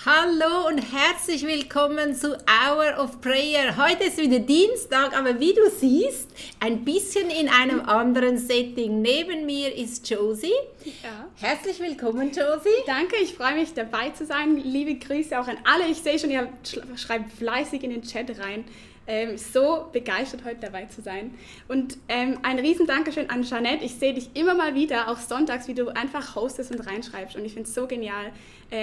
Hallo und herzlich willkommen zu Hour of Prayer. Heute ist wieder Dienstag, aber wie du siehst, ein bisschen in einem anderen Setting. Neben mir ist Josie. Ja. Herzlich willkommen, Josie. Danke, ich freue mich dabei zu sein. Liebe Grüße auch an alle. Ich sehe schon, ihr schreibt fleißig in den Chat rein. So begeistert, heute dabei zu sein. Und ein riesen Dankeschön an Jeanette. Ich sehe dich immer mal wieder, auch sonntags, wie du einfach hostest und reinschreibst. Und ich finde es so genial.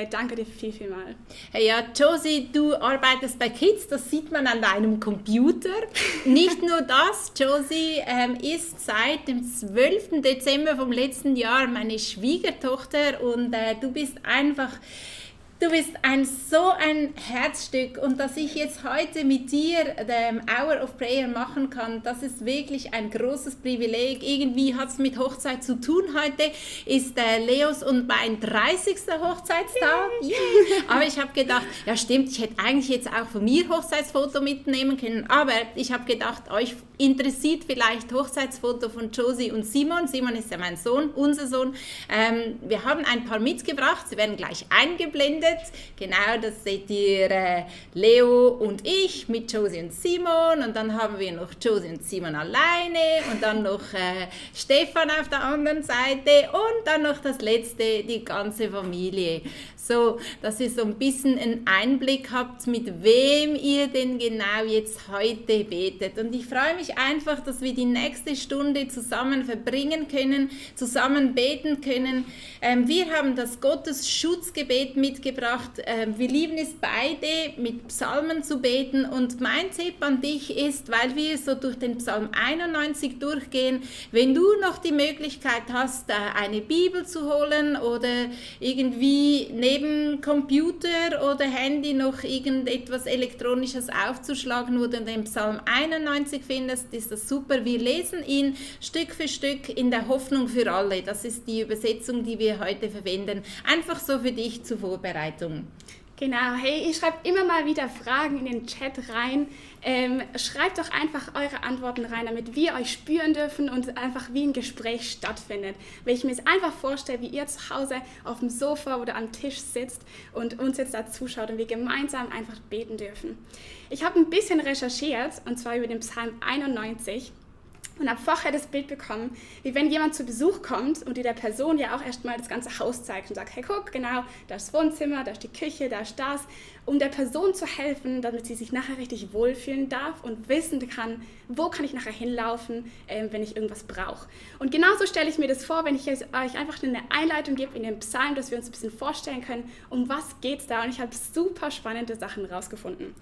Danke dir viel mal. Hey, ja, Josie, du arbeitest bei Kids, das sieht man an deinem Computer. Nicht nur das, Josie ist seit dem 12. Dezember vom letzten Jahr meine Schwiegertochter und du bist so ein Herzstück und dass ich jetzt heute mit dir den Hour of Prayer machen kann, das ist wirklich ein großes Privileg. Irgendwie hat es mit Hochzeit zu tun. Heute ist Leos und mein 30. Hochzeitstag. Yeah. Aber ich habe gedacht, ja stimmt, ich hätte eigentlich jetzt auch von mir Hochzeitsfoto mitnehmen können, aber ich habe gedacht, euch interessiert vielleicht Hochzeitsfoto von Josie und Simon. Simon ist ja mein Sohn, unser Sohn. Wir haben ein paar mitgebracht, sie werden gleich eingeblendet. Genau, das seht ihr Leo und ich mit Josie und Simon und dann haben wir noch Josie und Simon alleine und dann noch Stefan auf der anderen Seite und dann noch das letzte, die ganze Familie. So, dass ihr so ein bisschen einen Einblick habt, mit wem ihr denn genau jetzt heute betet. Und ich freue mich einfach, dass wir die nächste Stunde zusammen verbringen können, zusammen beten können. Wir haben das Gottesschutzgebet mitgebracht. Wir lieben es beide, mit Psalmen zu beten. Und mein Tipp an dich ist, weil wir so durch den Psalm 91 durchgehen, wenn du noch die Möglichkeit hast, eine Bibel zu holen oder irgendwie neben Computer oder Handy noch irgendetwas Elektronisches aufzuschlagen, wo du den Psalm 91 findest, ist das super. Wir lesen ihn Stück für Stück in der Hoffnung für alle. Das ist die Übersetzung, die wir heute verwenden. Einfach so für dich zur Vorbereitung. Genau, hey, ihr schreibt immer mal wieder Fragen in den Chat rein. Schreibt doch einfach eure Antworten rein, damit wir euch spüren dürfen und einfach wie ein Gespräch stattfindet. Wenn ich mir es einfach vorstelle, wie ihr zu Hause auf dem Sofa oder am Tisch sitzt und uns jetzt da zuschaut und wir gemeinsam einfach beten dürfen. Ich habe ein bisschen recherchiert, und zwar über den Psalm 91. Und habe vorher das Bild bekommen, wie wenn jemand zu Besuch kommt und dir der Person ja auch erstmal das ganze Haus zeigt und sagt, hey guck, genau, da ist das Wohnzimmer, da ist die Küche, da ist das, um der Person zu helfen, damit sie sich nachher richtig wohlfühlen darf und wissen kann, wo kann ich nachher hinlaufen, wenn ich irgendwas brauche. Und genauso stelle ich mir das vor, wenn ich euch einfach eine Einleitung gebe in den Psalm, dass wir uns ein bisschen vorstellen können, um was geht es da. Und ich habe super spannende Sachen rausgefunden.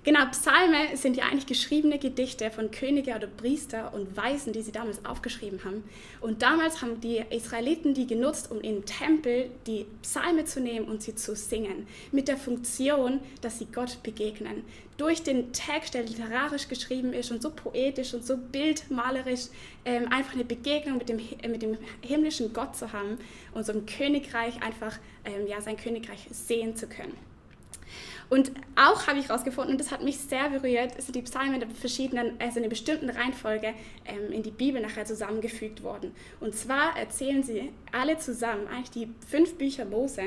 Genau, Psalme sind ja eigentlich geschriebene Gedichte von Könige oder Priester und Weisen, die sie damals aufgeschrieben haben. Und damals haben die Israeliten die genutzt, um im Tempel die Psalme zu nehmen und sie zu singen. Mit der Funktion, dass sie Gott begegnen. Durch den Text, der literarisch geschrieben ist und so poetisch und so bildmalerisch, einfach eine Begegnung mit dem himmlischen Gott zu haben und so im Königreich einfach sein Königreich sehen zu können. Und auch habe ich herausgefunden, und das hat mich sehr berührt, sind die Psalmen in einer bestimmten Reihenfolge in die Bibel nachher zusammengefügt worden. Und zwar erzählen sie alle zusammen, eigentlich die 5 Bücher Mose,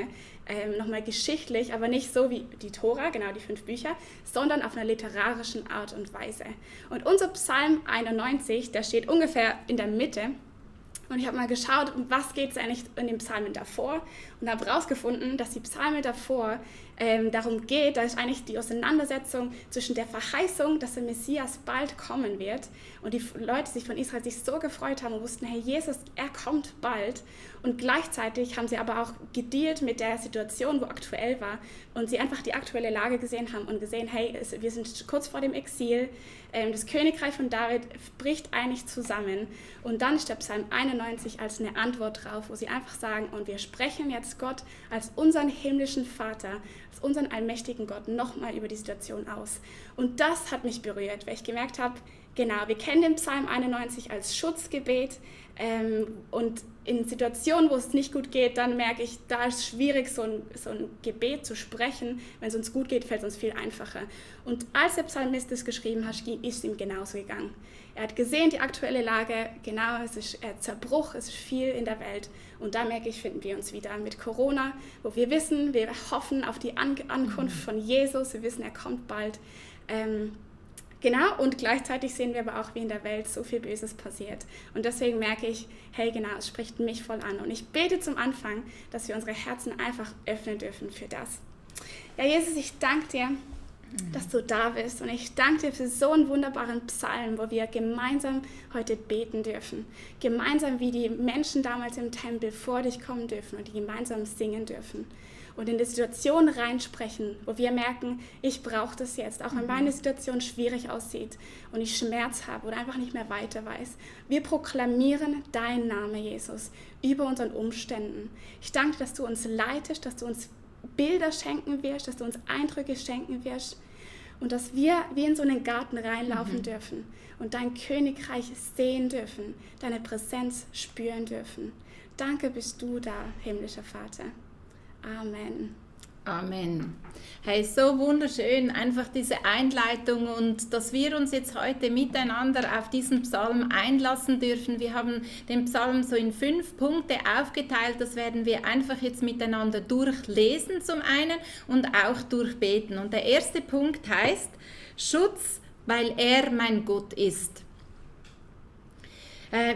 nochmal geschichtlich, aber nicht so wie die Tora, genau die 5 Bücher, sondern auf einer literarischen Art und Weise. Und unser Psalm 91, der steht ungefähr in der Mitte. Und ich habe mal geschaut, um was geht es eigentlich in den Psalmen davor und habe herausgefunden, dass die Psalmen davor darum geht, da ist eigentlich die Auseinandersetzung zwischen der Verheißung, dass der Messias bald kommen wird und die Leute sich von Israel sich so gefreut haben und wussten, hey, Jesus, er kommt bald. Und gleichzeitig haben sie aber auch gedealt mit der Situation, wo aktuell war und sie einfach die aktuelle Lage gesehen haben und gesehen, hey, wir sind kurz vor dem Exil, das Königreich von David bricht eigentlich zusammen. Und dann ist der Psalm 91 als eine Antwort drauf, wo sie einfach sagen, und wir sprechen jetzt Gott als unseren himmlischen Vater, als unseren allmächtigen Gott nochmal über die Situation aus. Und das hat mich berührt, weil ich gemerkt habe, Genau, wir kennen den Psalm 91 als Schutzgebet und in Situationen, wo es nicht gut geht, dann merke ich, da ist es schwierig, so ein Gebet zu sprechen. Wenn es uns gut geht, fällt es uns viel einfacher. Und als der Psalmist das geschrieben hat, ist es ihm genauso gegangen. Er hat gesehen, die aktuelle Lage, genau, es ist Zerbruch, es ist viel in der Welt. Und da merke ich, finden wir uns wieder mit Corona, wo wir wissen, wir hoffen auf die Ankunft von Jesus, wir wissen, er kommt bald. Genau, und gleichzeitig sehen wir aber auch, wie in der Welt so viel Böses passiert. Und deswegen merke ich, hey, genau, es spricht mich voll an. Und ich bete zum Anfang, dass wir unsere Herzen einfach öffnen dürfen für das. Ja, Jesus, ich danke dir, dass du da bist. Und ich danke dir für so einen wunderbaren Psalm, wo wir gemeinsam heute beten dürfen. Gemeinsam, wie die Menschen damals im Tempel vor dich kommen dürfen und die gemeinsam singen dürfen. Und in die Situation reinsprechen, wo wir merken, ich brauche das jetzt, auch wenn meine Situation schwierig aussieht und ich Schmerz habe oder einfach nicht mehr weiter weiß. Wir proklamieren deinen Namen, Jesus, über unseren Umständen. Ich danke dir, dass du uns leitest, dass du uns Bilder schenken wirst, dass du uns Eindrücke schenken wirst und dass wir wie in so einen Garten reinlaufen dürfen und dein Königreich sehen dürfen, deine Präsenz spüren dürfen. Danke bist du da, himmlischer Vater. Amen. Amen. Hey, so wunderschön, einfach diese Einleitung und dass wir uns jetzt heute miteinander auf diesen Psalm einlassen dürfen. Wir haben den Psalm so in 5 Punkte aufgeteilt, das werden wir einfach jetzt miteinander durchlesen zum einen und auch durchbeten. Und der erste Punkt heißt, Schutz, weil er mein Gott ist.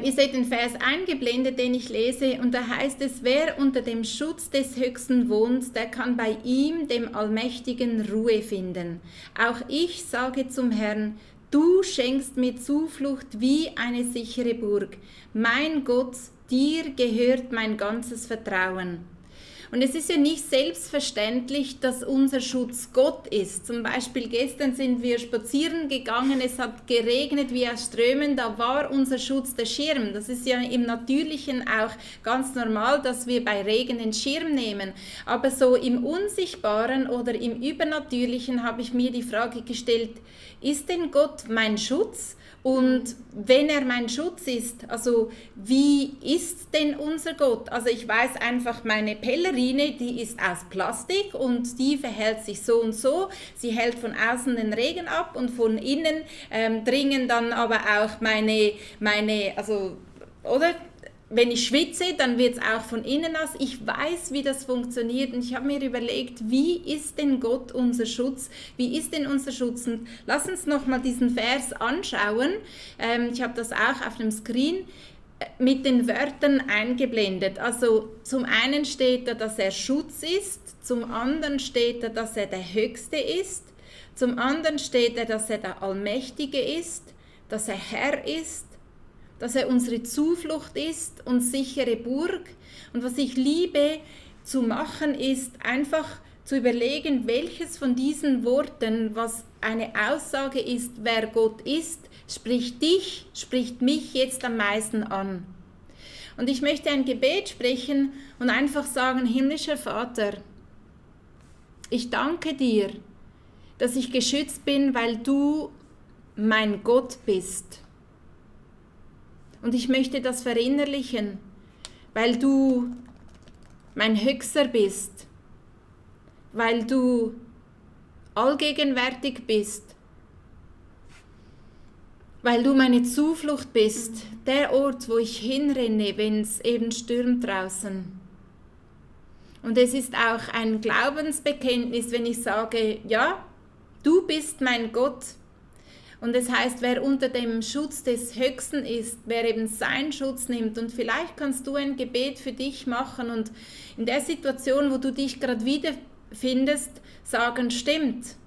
Ihr seht den Vers eingeblendet, den ich lese, und da heißt es, wer unter dem Schutz des Höchsten wohnt, der kann bei ihm, dem Allmächtigen, Ruhe finden. Auch ich sage zum Herrn, du schenkst mir Zuflucht wie eine sichere Burg. Mein Gott, dir gehört mein ganzes Vertrauen. Und es ist ja nicht selbstverständlich, dass unser Schutz Gott ist. Zum Beispiel gestern sind wir spazieren gegangen, es hat geregnet wie aus Strömen, da war unser Schutz der Schirm. Das ist ja im Natürlichen auch ganz normal, dass wir bei Regen den Schirm nehmen. Aber so im Unsichtbaren oder im Übernatürlichen habe ich mir die Frage gestellt, ist denn Gott mein Schutz? Und wenn er mein Schutz ist, also wie ist denn unser Gott? Also ich weiß einfach, meine Pellerine, die ist aus Plastik und die verhält sich so und so. Sie hält von außen den Regen ab und von innen dringen dann aber auch meine, also, oder? Wenn ich schwitze, dann wird es auch von innen nass. Ich weiß, wie das funktioniert und ich habe mir überlegt, wie ist denn Gott unser Schutz? Wie ist denn unser Schutz? Und lass uns nochmal diesen Vers anschauen. Ich habe das auch auf dem Screen mit den Wörtern eingeblendet. Also zum einen steht da, dass er Schutz ist, zum anderen steht da, dass er der Höchste ist, zum anderen steht da, dass er der Allmächtige ist, dass er Herr ist, dass er unsere Zuflucht ist und sichere Burg. Und was ich liebe zu machen, ist einfach zu überlegen, welches von diesen Worten, was eine Aussage ist, wer Gott ist, spricht dich, spricht mich jetzt am meisten an. Und ich möchte ein Gebet sprechen und einfach sagen, himmlischer Vater, ich danke dir, dass ich geschützt bin, weil du mein Gott bist. Und ich möchte das verinnerlichen, weil du mein Höchster bist, weil du allgegenwärtig bist, weil du meine Zuflucht bist, der Ort, wo ich hinrenne, wenn es eben stürmt draußen. Und es ist auch ein Glaubensbekenntnis, wenn ich sage, ja, du bist mein Gott. Und es heißt, wer unter dem Schutz des Höchsten ist, wer eben seinen Schutz nimmt. Und vielleicht kannst du ein Gebet für dich machen und in der Situation, wo du dich gerade wiederfindest, sagen, stimmt.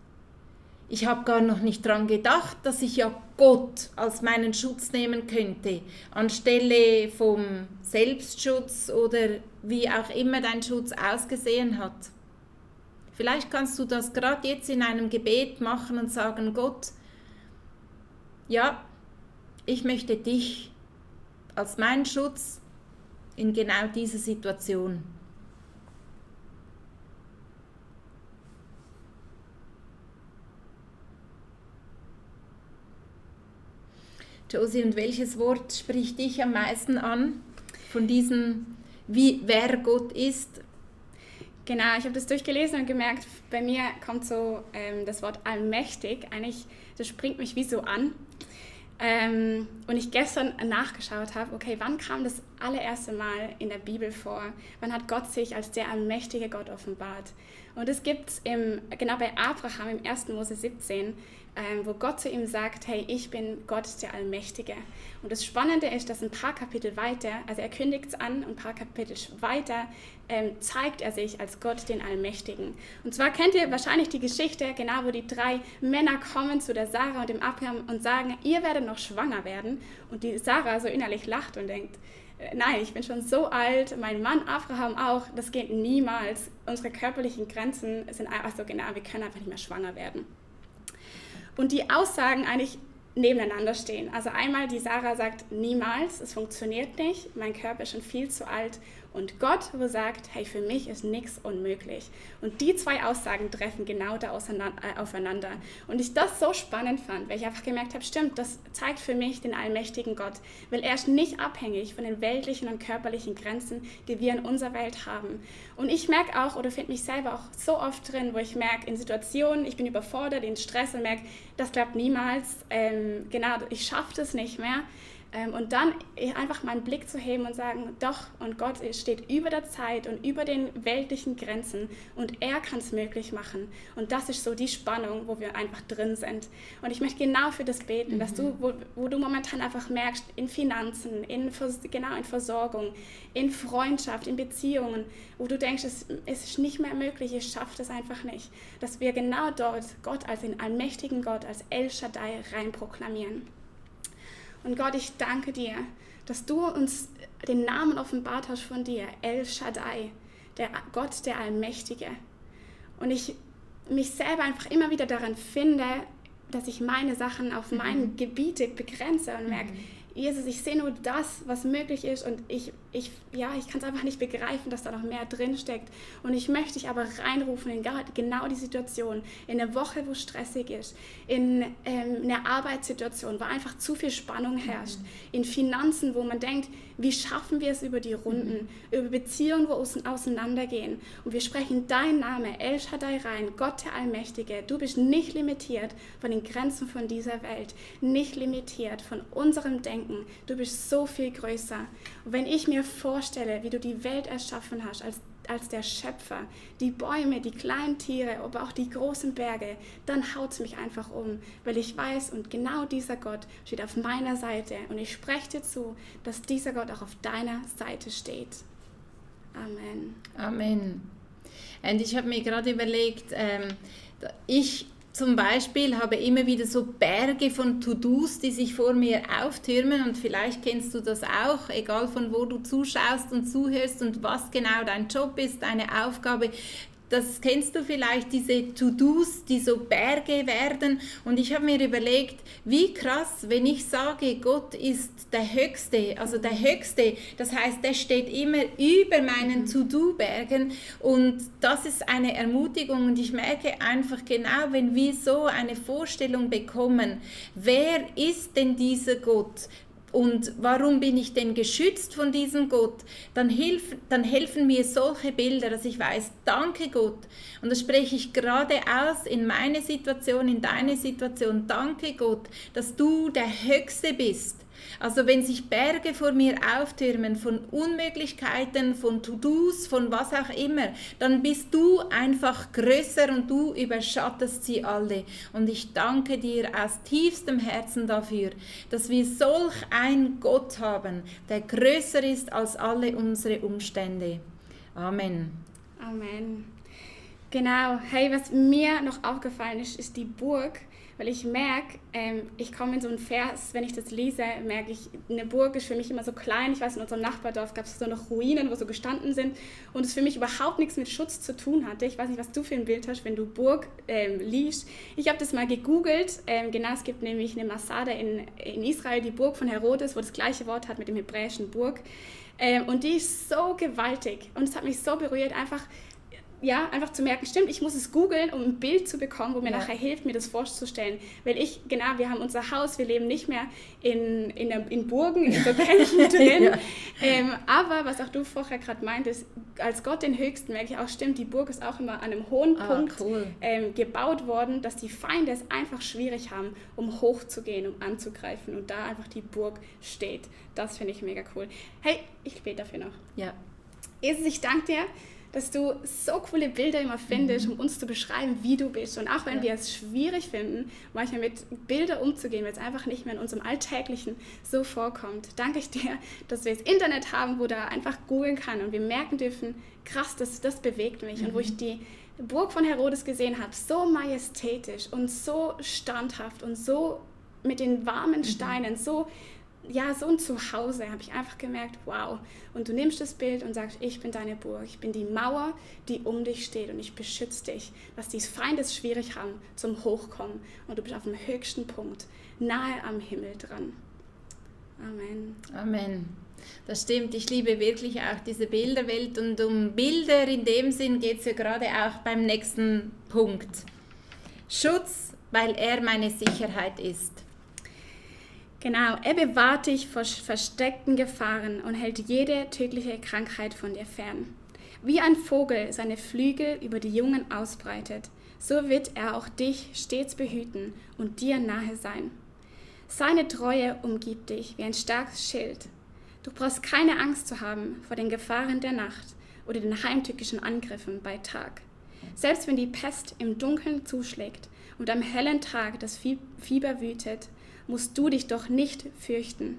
Ich habe gar noch nicht daran gedacht, dass ich ja Gott als meinen Schutz nehmen könnte, anstelle vom Selbstschutz oder wie auch immer dein Schutz ausgesehen hat. Vielleicht kannst du das gerade jetzt in einem Gebet machen und sagen, Gott, ja, ich möchte dich als meinen Schutz in genau dieser Situation. Josie, und welches Wort spricht dich am meisten an von diesem, wer Gott ist? Genau, ich habe das durchgelesen und gemerkt, bei mir kommt so das Wort allmächtig, eigentlich, das springt mich wie so an. Und ich gestern nachgeschaut habe, okay, wann kam das allererste Mal in der Bibel vor? Wann hat Gott sich als der allmächtige Gott offenbart? Und es gibt es genau bei Abraham im 1. Mose 17, wo Gott zu ihm sagt, hey, ich bin Gott, der Allmächtige. Und das Spannende ist, dass ein paar Kapitel weiter, also er kündigt es an, ein paar Kapitel weiter zeigt er sich als Gott, den Allmächtigen. Und zwar kennt ihr wahrscheinlich die Geschichte, genau, wo die 3 Männer kommen zu der Sarah und dem Abraham und sagen, ihr werdet noch schwanger werden. Und die Sarah so innerlich lacht und denkt, nein, ich bin schon so alt, mein Mann Abraham auch, das geht niemals. Unsere körperlichen Grenzen sind einfach so genau, wir können einfach nicht mehr schwanger werden. Und die Aussagen eigentlich nebeneinander stehen. Also einmal die Sarah sagt, niemals, es funktioniert nicht, mein Körper ist schon viel zu alt. Und Gott, wo sagt, hey, für mich ist nichts unmöglich. Und die 2 Aussagen treffen genau da aufeinander. Und ich das so spannend fand, weil ich einfach gemerkt habe, stimmt, das zeigt für mich den allmächtigen Gott. Weil er ist nicht abhängig von den weltlichen und körperlichen Grenzen, die wir in unserer Welt haben. Und ich merke auch, oder finde mich selber auch so oft drin, wo ich merke, in Situationen, ich bin überfordert, in Stress und merke, das klappt niemals, genau, ich schaffe das nicht mehr. Und dann einfach meinen Blick zu heben und sagen, doch, und Gott steht über der Zeit und über den weltlichen Grenzen und er kann es möglich machen. Und das ist so die Spannung, wo wir einfach drin sind. Und ich möchte genau für das beten, dass du, wo du momentan einfach merkst, in Finanzen, in Versorgung, in Freundschaft, in Beziehungen, wo du denkst, es ist nicht mehr möglich, ich schaffe das einfach nicht, dass wir genau dort Gott als den allmächtigen Gott, als El Shaddai rein proklamieren. Und Gott, ich danke dir, dass du uns den Namen offenbart hast von dir, El Shaddai, der Gott, der Allmächtige. Und ich mich selber einfach immer wieder daran finde, dass ich meine Sachen auf meine Gebiete begrenze und merke, Jesus, ich sehe nur das, was möglich ist und ich kann es einfach nicht begreifen, dass da noch mehr drinsteckt. Und ich möchte dich aber reinrufen in genau die Situation, in eine Woche, wo stressig ist, in einer Arbeitssituation, wo einfach zu viel Spannung herrscht, in Finanzen, wo man denkt, wie schaffen wir es über die Runden, über Beziehungen, wo auseinandergehen. Und wir sprechen deinen Namen, El Shaddai rein, Gott der Allmächtige. Du bist nicht limitiert von den Grenzen von dieser Welt, nicht limitiert von unserem Denken. Du bist so viel größer. Und wenn ich mir vorstelle, wie du die Welt erschaffen hast, als der Schöpfer, die Bäume, die kleinen Tiere, aber auch die großen Berge, dann haut es mich einfach um, weil ich weiß, und genau dieser Gott steht auf meiner Seite und ich spreche dir zu, dass dieser Gott auch auf deiner Seite steht. Amen. Amen. Und ich habe mir gerade überlegt, ich zum Beispiel habe immer wieder so Berge von To-Dos, die sich vor mir auftürmen, und vielleicht kennst du das auch, egal von wo du zuschaust und zuhörst und was genau dein Job ist, deine Aufgabe. Das kennst du vielleicht, diese To-Dos, die so Berge werden. Und ich habe mir überlegt, wie krass, wenn ich sage, Gott ist der Höchste. Also der Höchste, das heißt, der steht immer über meinen To-Do-Bergen. Und das ist eine Ermutigung. Und ich merke einfach genau, wenn wir so eine Vorstellung bekommen, wer ist denn dieser Gott? Und warum bin ich denn geschützt von diesem Gott? Dann helfen mir solche Bilder, dass ich weiß, danke Gott. Und das spreche ich gerade aus in meine Situation, in deine Situation. Danke Gott, dass du der Höchste bist. Also wenn sich Berge vor mir auftürmen von Unmöglichkeiten, von To-Dos, von was auch immer, dann bist du einfach größer und du überschattest sie alle. Und ich danke dir aus tiefstem Herzen dafür, dass wir solch einen Gott haben, der größer ist als alle unsere Umstände. Amen. Amen. Genau. Hey, was mir noch aufgefallen ist, ist die Burg. Weil ich merke, ich komme in so einen Vers, wenn ich das lese, merke ich, eine Burg ist für mich immer so klein. Ich weiß, in unserem Nachbardorf gab es so noch Ruinen, wo so gestanden sind und es für mich überhaupt nichts mit Schutz zu tun hatte. Ich weiß nicht, was du für ein Bild hast, wenn du Burg liest. Ich habe das mal gegoogelt. Genau, es gibt nämlich eine Masada in Israel, die Burg von Herodes, wo das gleiche Wort hat mit dem hebräischen Burg. Und die ist so gewaltig und es hat mich so berührt, einfach einfach zu merken, stimmt, ich muss es googeln, um ein Bild zu bekommen, wo mir nachher hilft, mir das vorzustellen. Weil wir haben unser Haus, wir leben nicht mehr in Burgen, in so Kämpfen drin. Aber was auch du vorher gerade meintest, als Gott den Höchsten, merke ich auch, stimmt, die Burg ist auch immer an einem hohen Punkt gebaut worden, dass die Feinde es einfach schwierig haben, um hochzugehen, um anzugreifen und da einfach die Burg steht. Das finde ich mega cool. Hey, ich bete dafür noch. Ja. Jesus, ich danke dir, dass du so coole Bilder immer findest, um uns zu beschreiben, wie du bist. Und auch wenn wir es schwierig finden, manchmal mit Bildern umzugehen, weil es einfach nicht mehr in unserem Alltäglichen so vorkommt, danke ich dir, dass wir das Internet haben, wo da einfach googeln kann und wir merken dürfen, krass, das bewegt mich. Und wo ich die Burg von Herodes gesehen habe, so majestätisch und so standhaft und so mit den warmen Steinen, so ein Zuhause, habe ich einfach gemerkt, wow. Und du nimmst das Bild und sagst, ich bin deine Burg, ich bin die Mauer, die um dich steht und ich beschütze dich, dass die Feinde es schwierig haben zum Hochkommen und du bist auf dem höchsten Punkt, nahe am Himmel dran. Amen. Amen. Das stimmt, ich liebe wirklich auch diese Bilderwelt und um Bilder in dem Sinn geht es ja gerade auch beim nächsten Punkt. Schutz, weil er meine Sicherheit ist. Genau, er bewahrt dich vor versteckten Gefahren und hält jede tödliche Krankheit von dir fern. Wie ein Vogel seine Flügel über die Jungen ausbreitet, so wird er auch dich stets behüten und dir nahe sein. Seine Treue umgibt dich wie ein starkes Schild. Du brauchst keine Angst zu haben vor den Gefahren der Nacht oder den heimtückischen Angriffen bei Tag. Selbst wenn die Pest im Dunkeln zuschlägt und am hellen Tag das Fieber wütet, musst du dich doch nicht fürchten.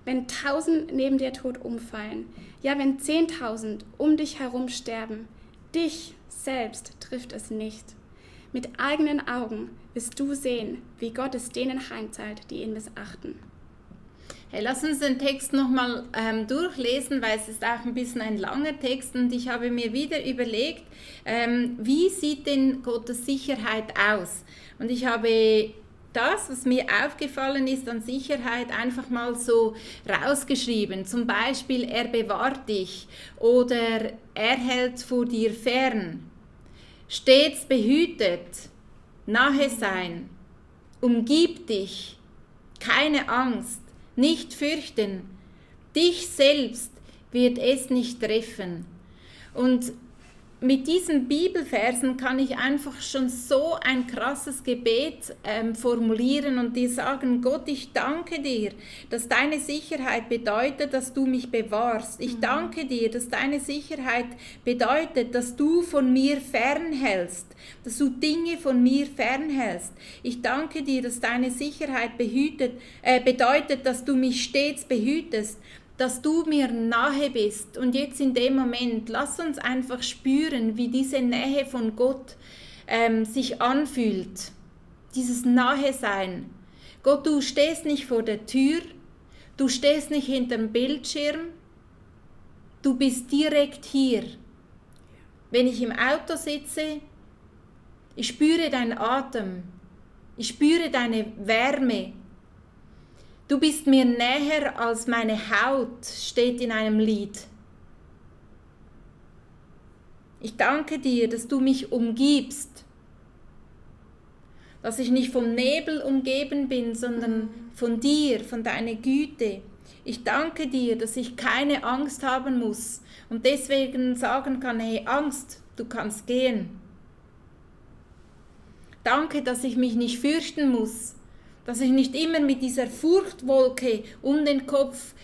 Wenn 1000 neben dir tot umfallen, ja wenn 10.000 um dich herum sterben, dich selbst trifft es nicht. Mit eigenen Augen wirst du sehen, wie Gott es denen heimzahlt, die ihn missachten. Hey, lass uns den Text nochmal durchlesen, weil es ist auch ein bisschen ein langer Text und ich habe mir wieder überlegt, wie sieht denn Gottes Sicherheit aus? Und ich habe das, was mir aufgefallen ist an Sicherheit, einfach mal so rausgeschrieben. Zum Beispiel, er bewahrt dich oder er hält vor dir fern. Stets behütet, nahe sein, umgibt dich, keine Angst, nicht fürchten, dich selbst wird es nicht treffen. Und mit diesen Bibelversen kann ich einfach schon so ein krasses Gebet formulieren und dir sagen, Gott, ich danke dir, dass deine Sicherheit bedeutet, dass du mich bewahrst. Ich danke dir, dass deine Sicherheit bedeutet, dass du von mir fernhältst, dass du Dinge von mir fernhältst. Ich danke dir, dass deine Sicherheit bedeutet, dass du mich stets behütest, dass du mir nahe bist. Und jetzt in dem Moment, lass uns einfach spüren, wie diese Nähe von Gott sich anfühlt. Dieses Nahe-Sein. Gott, du stehst nicht vor der Tür, du stehst nicht hinterm Bildschirm, du bist direkt hier. Wenn ich im Auto sitze, ich spüre deinen Atem, ich spüre deine Wärme. Du bist mir näher als meine Haut, steht in einem Lied. Ich danke dir, dass du mich umgibst, dass ich nicht vom Nebel umgeben bin, sondern von dir, von deiner Güte. Ich danke dir, dass ich keine Angst haben muss und deswegen sagen kann, hey Angst, du kannst gehen. Danke, dass ich mich nicht fürchten muss, dass ich nicht immer mit dieser Furchtwolke um den Kopf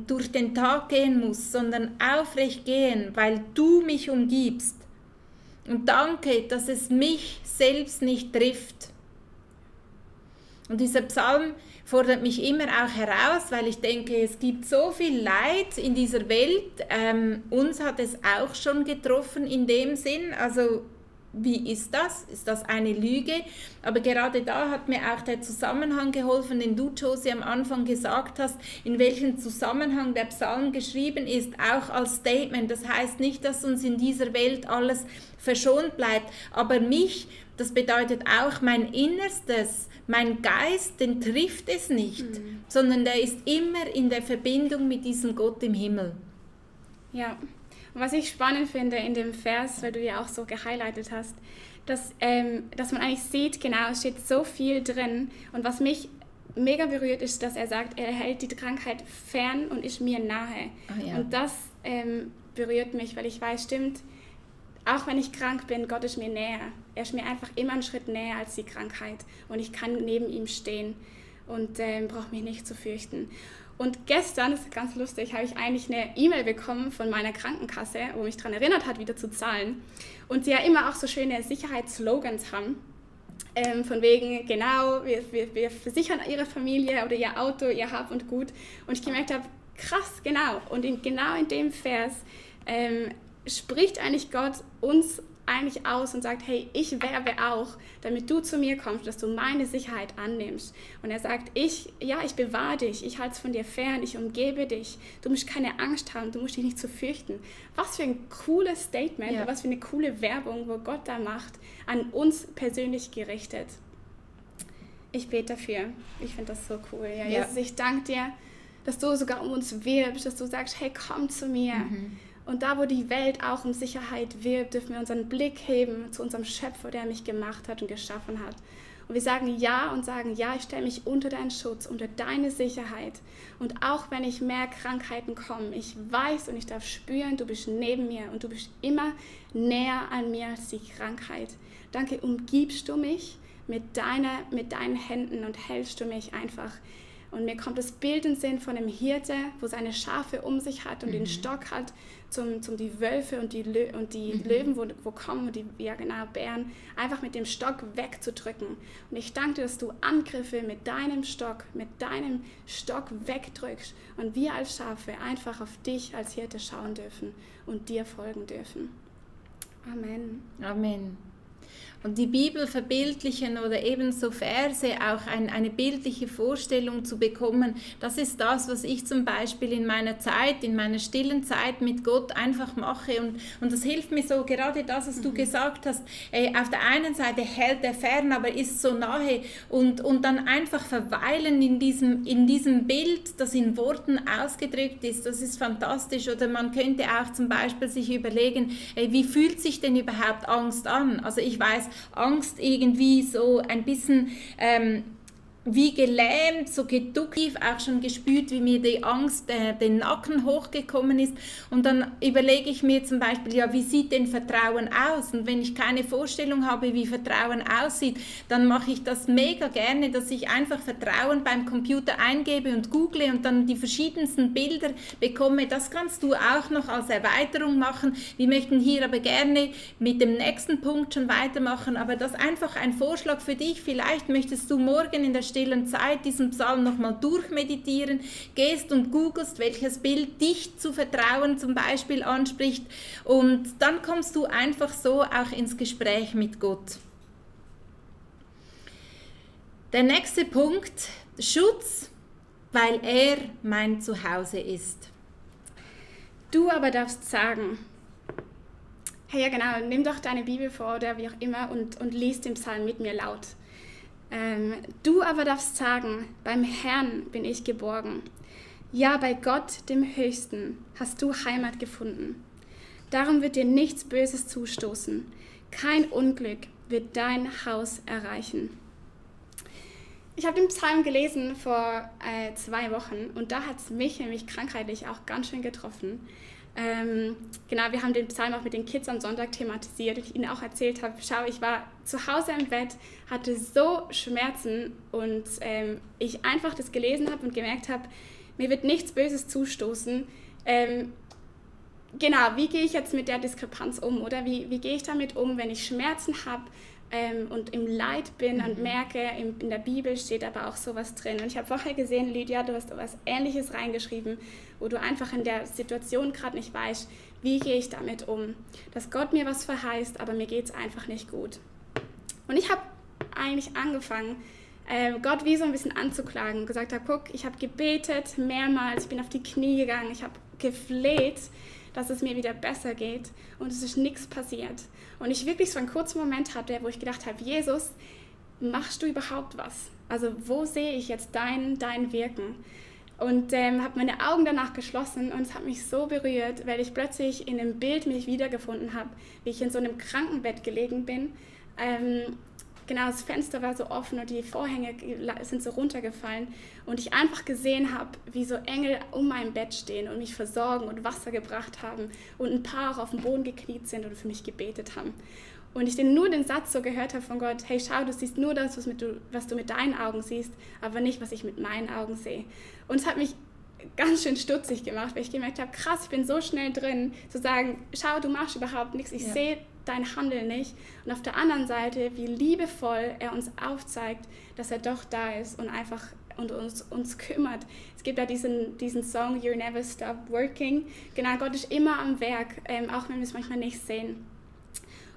durch den Tag gehen muss, sondern aufrecht gehen, weil du mich umgibst. Und danke, dass es mich selbst nicht trifft. Und dieser Psalm fordert mich immer auch heraus, weil ich denke, es gibt so viel Leid in dieser Welt. Uns hat es auch schon getroffen in dem Sinn, also wie ist das? Ist das eine Lüge? Aber gerade da hat mir auch der Zusammenhang geholfen, den du, Josie, am Anfang gesagt hast, in welchem Zusammenhang der Psalm geschrieben ist, auch als Statement. Das heißt nicht, dass uns in dieser Welt alles verschont bleibt, aber mich, das bedeutet auch mein Innerstes, mein Geist, den trifft es nicht, sondern der ist immer in der Verbindung mit diesem Gott im Himmel. Ja. Und was ich spannend finde in dem Vers, weil du ja auch so gehighlightet hast, dass man eigentlich sieht, genau, es steht so viel drin. Und was mich mega berührt ist, dass er sagt, er hält die Krankheit fern und ist mir nahe. Ah, ja. Und das berührt mich, weil ich weiß, stimmt, auch wenn ich krank bin, Gott ist mir näher. Er ist mir einfach immer einen Schritt näher als die Krankheit. Und ich kann neben ihm stehen und brauche mich nicht zu fürchten. Und gestern, das ist ganz lustig, habe ich eigentlich eine E-Mail bekommen von meiner Krankenkasse, wo mich daran erinnert hat, wieder zu zahlen. Und sie ja immer auch so schöne Sicherheitsslogans haben. Von wegen, genau, wir versichern ihre Familie oder ihr Auto, ihr Hab und Gut. Und ich gemerkt habe, krass, genau. Und genau in dem Vers spricht eigentlich Gott uns eigentlich aus und sagt, hey, ich werbe auch, damit du zu mir kommst, dass du meine Sicherheit annimmst. Und er sagt, ich bewahre dich, ich halte es von dir fern, ich umgebe dich, du musst keine Angst haben, du musst dich nicht zu fürchten. Was für ein cooles Statement, ja. Was für eine coole Werbung, wo Gott da macht, an uns persönlich gerichtet. Ich bete dafür, ich finde das so cool. Ja. Ja. Jesus, ich danke dir, dass du sogar um uns wirbst, dass du sagst, hey, komm zu mir. Und da, wo die Welt auch um Sicherheit wirbt, dürfen wir unseren Blick heben zu unserem Schöpfer, der mich gemacht hat und geschaffen hat. Und wir sagen, ja, ich stelle mich unter deinen Schutz, unter deine Sicherheit. Und auch wenn ich mehr Krankheiten kommen, ich weiß und ich darf spüren, du bist neben mir und du bist immer näher an mir als die Krankheit. Danke, umgibst du mich mit deinen Händen und hältst du mich einfach. Und mir kommt das Bild in den Sinn von einem Hirte, wo seine Schafe um sich hat und den Stock hat, zum die Wölfe und die Löwen, wo kommen, und die Bären, einfach mit dem Stock wegzudrücken. Und ich danke dir, dass du Angriffe mit deinem Stock wegdrückst und wir als Schafe einfach auf dich als Hirte schauen dürfen und dir folgen dürfen. Amen. Amen. Und die Bibel verbildlichen oder eben so Verse, auch eine bildliche Vorstellung zu bekommen, das ist das, was ich zum Beispiel in meiner stillen Zeit mit Gott einfach mache. Und das hilft mir so, gerade das, was du gesagt hast, auf der einen Seite hält er fern, aber ist so nahe und dann einfach verweilen in diesem Bild, das in Worten ausgedrückt ist, das ist fantastisch. Oder man könnte auch zum Beispiel sich überlegen, wie fühlt sich denn überhaupt Angst an? Also ich weiß, Angst irgendwie so ein bisschen wie gelähmt, so geduckt, auch schon gespürt, wie mir die Angst den Nacken hochgekommen ist. Und dann überlege ich mir zum Beispiel, ja, wie sieht denn Vertrauen aus? Und wenn ich keine Vorstellung habe, wie Vertrauen aussieht, dann mache ich das mega gerne, dass ich einfach Vertrauen beim Computer eingebe und google und dann die verschiedensten Bilder bekomme. Das kannst du auch noch als Erweiterung machen. Wir möchten hier aber gerne mit dem nächsten Punkt schon weitermachen, aber das ist einfach ein Vorschlag für dich. Vielleicht möchtest du morgen in der stillen Zeit diesen Psalm nochmal durchmeditieren, gehst und googelst, welches Bild dich zu Vertrauen zum Beispiel anspricht, und dann kommst du einfach so auch ins Gespräch mit Gott. Der nächste Punkt, Schutz, weil er mein Zuhause ist. Du aber darfst sagen, hey, ja genau, nimm doch deine Bibel vor oder wie auch immer und lies den Psalm mit mir laut. Du aber darfst sagen, beim Herrn bin ich geborgen. Ja, bei Gott, dem Höchsten, hast du Heimat gefunden. Darum wird dir nichts Böses zustoßen. Kein Unglück wird dein Haus erreichen. Ich habe den Psalm gelesen vor 2 Wochen und da hat es mich nämlich krankheitlich auch ganz schön getroffen. Genau, wir haben den Psalm auch mit den Kids am Sonntag thematisiert und ich ihnen auch erzählt habe, schau, ich war zu Hause im Bett, hatte so Schmerzen und ich einfach das gelesen habe und gemerkt habe, mir wird nichts Böses zustoßen. Genau, wie gehe ich jetzt mit der Diskrepanz um oder wie gehe ich damit um, wenn ich Schmerzen habe und im Leid bin und merke, in der Bibel steht aber auch sowas drin. Und ich habe vorher gesehen, Lydia, du hast was Ähnliches reingeschrieben, wo du einfach in der Situation gerade nicht weißt, wie gehe ich damit um. Dass Gott mir was verheißt, aber mir geht es einfach nicht gut. Und ich habe eigentlich angefangen, Gott wie so ein bisschen anzuklagen und gesagt habe, guck, ich habe gebetet mehrmals, ich bin auf die Knie gegangen, ich habe gefleht, dass es mir wieder besser geht und es ist nichts passiert. Und ich wirklich so einen kurzen Moment hatte, wo ich gedacht habe, Jesus, machst du überhaupt was? Also wo sehe ich jetzt dein Wirken? Und habe meine Augen danach geschlossen und es hat mich so berührt, weil ich plötzlich in einem Bild mich wiedergefunden habe, wie ich in so einem Krankenbett gelegen bin. Genau, das Fenster war so offen und die Vorhänge sind so runtergefallen und ich einfach gesehen habe, wie so Engel um mein Bett stehen und mich versorgen und Wasser gebracht haben und ein paar auch auf dem Boden gekniet sind und für mich gebetet haben. Und ich nur den Satz so gehört habe von Gott, hey, schau, du siehst nur das, was du mit deinen Augen siehst, aber nicht, was ich mit meinen Augen sehe. Und es hat mich ganz schön stutzig gemacht, weil ich gemerkt habe, krass, ich bin so schnell drin, zu sagen, schau, du machst überhaupt nichts, ich sehe dein Handeln nicht. Und auf der anderen Seite, wie liebevoll er uns aufzeigt, dass er doch da ist und einfach und uns kümmert. Es gibt ja diesen Song, You're Never Stop Working. Genau, Gott ist immer am Werk, auch wenn wir es manchmal nicht sehen.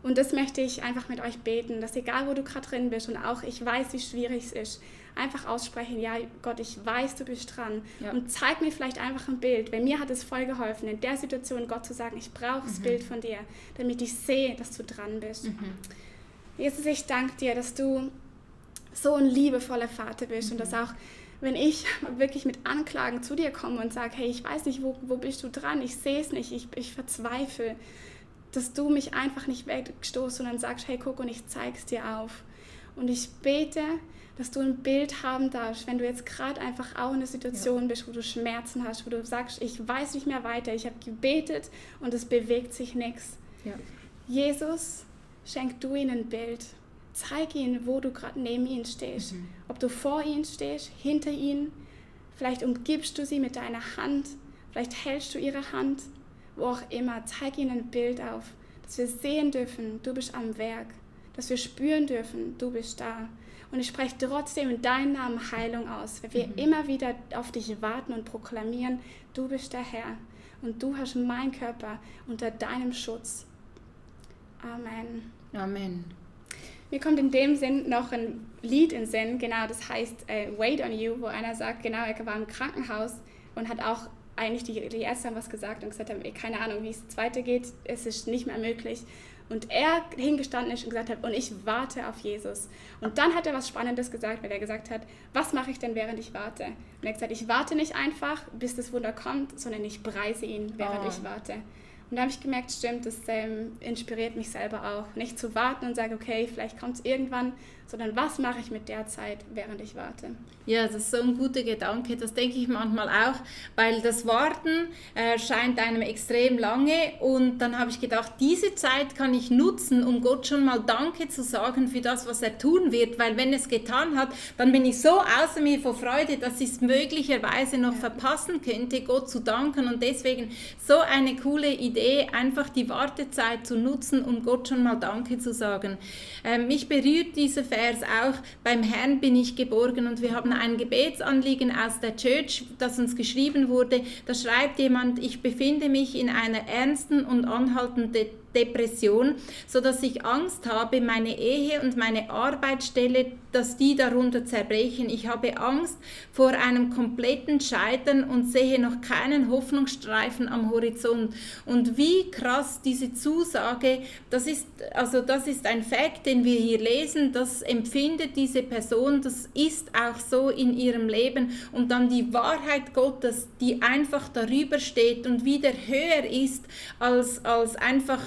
Und das möchte ich einfach mit euch beten, dass egal, wo du gerade drin bist und auch ich weiß, wie schwierig es ist, einfach aussprechen, ja Gott, ich weiß, du bist dran. Ja. Und zeig mir vielleicht einfach ein Bild, weil mir hat es voll geholfen, in der Situation Gott zu sagen, ich brauche das Bild von dir, damit ich sehe, dass du dran bist. Jesus, ich danke dir, dass du so ein liebevoller Vater bist und dass auch, wenn ich wirklich mit Anklagen zu dir komme und sage, hey, ich weiß nicht, wo bist du dran, ich sehe es nicht, ich verzweifle, dass du mich einfach nicht wegstoßt, sondern sagst, hey, guck, und ich zeig's dir auf. Und ich bete, dass du ein Bild haben darfst, wenn du jetzt gerade einfach auch in einer Situation bist, wo du Schmerzen hast, wo du sagst, ich weiß nicht mehr weiter, ich habe gebetet und es bewegt sich nichts. Ja. Jesus, schenk du ihnen ein Bild. Zeig ihnen, wo du gerade neben ihnen stehst. Ob du vor ihnen stehst, hinter ihnen, vielleicht umgibst du sie mit deiner Hand, vielleicht hältst du ihre Hand, wo auch immer, zeig ihnen ein Bild auf, dass wir sehen dürfen, du bist am Werk, dass wir spüren dürfen, du bist da. Und ich spreche trotzdem in deinem Namen Heilung aus, weil wir immer wieder auf dich warten und proklamieren, du bist der Herr und du hast meinen Körper unter deinem Schutz. Amen. Amen. Mir kommt in dem Sinn noch ein Lied in den Sinn, genau, das heißt Wait on You, wo einer sagt, genau, er war im Krankenhaus und hat auch eigentlich die Ärzte haben was gesagt und gesagt haben, keine Ahnung, wie es weitergeht, es ist nicht mehr möglich. Und er hingestanden ist und gesagt hat, und ich warte auf Jesus. Und dann hat er was Spannendes gesagt, weil er gesagt hat, was mache ich denn, während ich warte? Und er hat gesagt, ich warte nicht einfach, bis das Wunder kommt, sondern ich preise ihn, während ich warte. Und da habe ich gemerkt, stimmt, das inspiriert mich selber auch. Nicht zu warten und sagen, okay, vielleicht kommt es irgendwann, sondern was mache ich mit der Zeit, während ich warte? Ja, das ist so ein guter Gedanke, das denke ich manchmal auch, weil das Warten scheint einem extrem lange und dann habe ich gedacht, diese Zeit kann ich nutzen, um Gott schon mal Danke zu sagen für das, was er tun wird, weil wenn er es getan hat, dann bin ich so außer mir vor Freude, dass ich es möglicherweise noch verpassen könnte, Gott zu danken und deswegen so eine coole Idee, einfach die Wartezeit zu nutzen, um Gott schon mal Danke zu sagen. Mich berührt dieser Vers auch, beim Herrn bin ich geborgen und wir haben ein Gebetsanliegen aus der Church, das uns geschrieben wurde. Da schreibt jemand, ich befinde mich in einer ernsten und anhaltenden Depression, sodass ich Angst habe, meine Ehe und meine Arbeitsstelle, dass die darunter zerbrechen. Ich habe Angst vor einem kompletten Scheitern und sehe noch keinen Hoffnungsstreifen am Horizont. Und wie krass diese Zusage, das ist ein Fakt, den wir hier lesen, das empfindet diese Person, das ist auch so in ihrem Leben. Und dann die Wahrheit Gottes, die einfach darüber steht und wieder höher ist als einfach